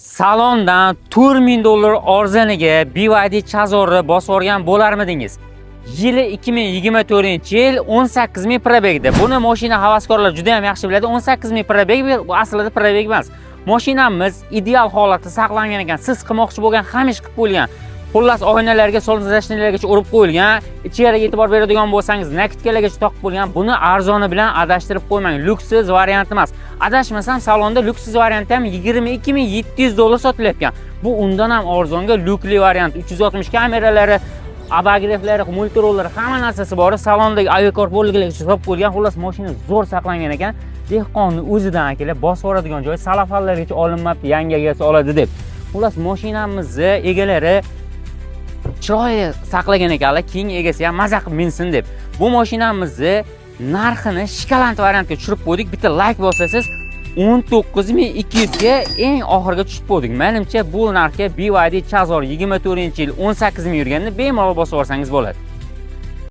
Salondan 4000 dollar arzoniga BYD Chazorni bosib yuborgan bo'larmidingiz? Yili 2024-yil, 18 ming пробег da. Buni mashina havaskorlar juda ham yaxshi biladi. 18 ming пробег bu aslida пробег emas. Mashinamiz ideal holatda saqlangan ekan. Siz qilmoqchi bo'lgan hamma ish qilib qo'yilgan. Xullas, oynalarga, солнцезащита largacha urib qo'yilgan. Ichkariga e'tibor beradigan bo'lsangiz, накидка largacha toqib qo'yilgan. Buni arzoni bilan adashtirib qo'ymang. Lyuksiz variant emas. Adashmasam, salonda lyuksiz varianti ham 22 700 dollar sotilayotgan. Bu undan ham arzonga lyukli variant. 360 kameralari, обогрев lari, мультируль lari, hamma narsasi bor. Salondagi aviakor pollargacha solib qo'yilgan. Xullas, mashina zo'r saqlangan ekan. Dehqonni o'zidan akalar, bosib yuboradigan joyi, salafanlargacha olinmabdi, yangi egasi oladi deb. Xullas, mashinamizni egalari chiroyli saqlagan ekanlar, keyingi egasi ham maza qilib minsin deb. Bu mashinamizni narxini шоколад variantga tushirib qo'ydik. Bitta layk bosasiz, 19 200 ga eng oxiriga tushib qo'ydik. Menimcha, bu narxga BYD Chazor 24-yil, 18 ming yurganda bemalol bosib yuborsangiz bo'ladi.